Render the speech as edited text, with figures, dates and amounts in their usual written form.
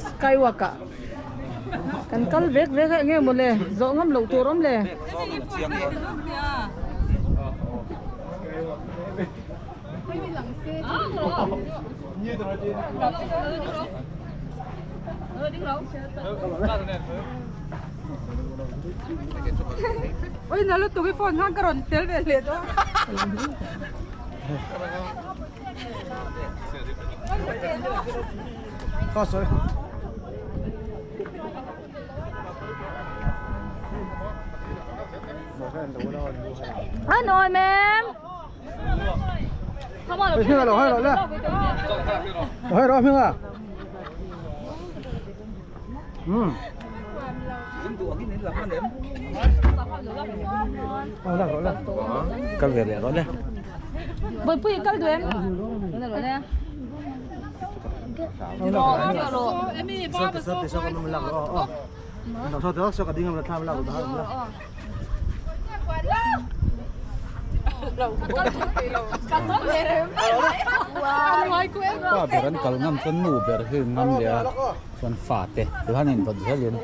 Skywalk ah kan kal vek vek a enge maw le zawh ngam loh tur awm le. Oi na lutuk i phone khan ka rawn tel ve hle dawn. A nuam em? Kal ve leh rawh le. Bawihpui i kal duh em? Pa ber an kal ngam chuan nu ber hi ngam leh a chuan fate tihian a invawn zel in.